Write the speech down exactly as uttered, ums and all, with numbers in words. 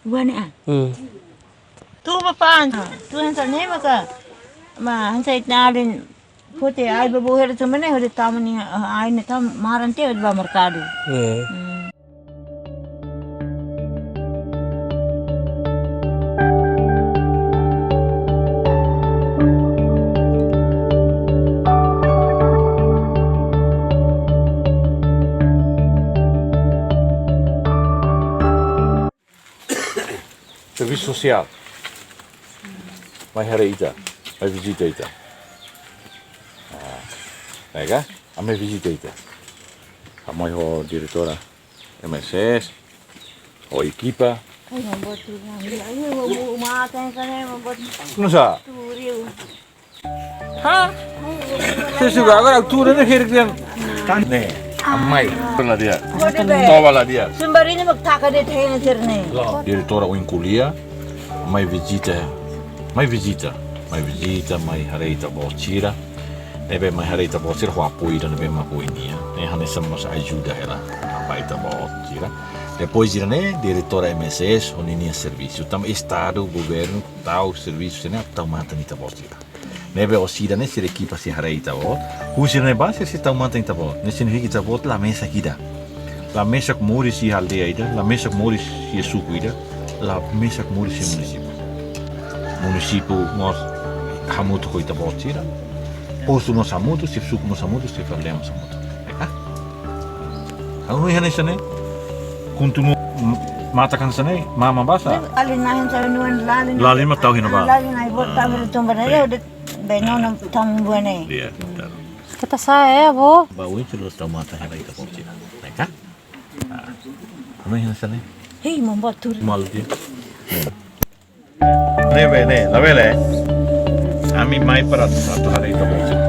Buat ne'e ah. Hmm. Tu ba pan. Tu hanesan ne'e maka. Mak hanesan ita-nia alin. Kote ai ba buher tu mana hodi tamu ni ai ne'e tam maran te hodi ba merkadu. Hmm. Hmm. Servisu sosiál. Mai haree ita, mai vizita ita. Ah, ne'e ka? Ami vizita ita. Ami ho diretora M S S, ho ekipa. Ai, mambotu, ai, mambotu, mata yang sana, mambotu. Nusá? Turiu. Ha? Sesuka agora altura ne'e heri dian. Ne'e, amai. La di'ak. Toba la di'ak. Sumbarini mak taka de'it hein sira-ne'e. Diretora ohin ko'alia, mai vizita. Mai vizita. Mai vizita, mai haree ita-boot sira. Ne'ebé mai haree ita-boot sira ho apoiu ida ne'ebé mak ohin nian. Ne'e hanesan mós ajuda hela ba ita-boot sira. Depois sira-ne'e, diretora M S S, ho ninia servisu. Tanba Estadu, governu, tau servisu sira-ne'e, tau matan ita-boot sira. Ne'ebé orsida ne'e sira ekipa sei haree ita-boot. Husi ne'ebá sira sei tau matan ita-boot. Ne'e signifika ita-boot la mesak ida. La mesak moris iha aldeia ida, la mesak moris iha suku ida, la mesak moris iha munisípiu. Munisípiu mós hamutuk ho ita-boot sira. Postu mós hamutuk, xefe suku mós hamutuk, xefe aldeia mós hamutuk. Ah. Ha'u hanoin hanesan ne'e. Kontinua m-, matan hanesan ne'e, mama basa. Alin na'in sa'e nuan lalin. Lalin mak tau iha ne'ebá. Lalin ai bot tau iha tumba ne'e, oke. Udah beno nam tam buane. Iya, betul. Keta sa'e, Avó. Ba oin sira tau matan iha ita-boot sira. Ne'e ka? Ah. Hanoin hanesan ne'e. Hei, mambotu. Malu dia. Ne'ebé ne'e, labele. Ami mai para atu haree ita-boot sira.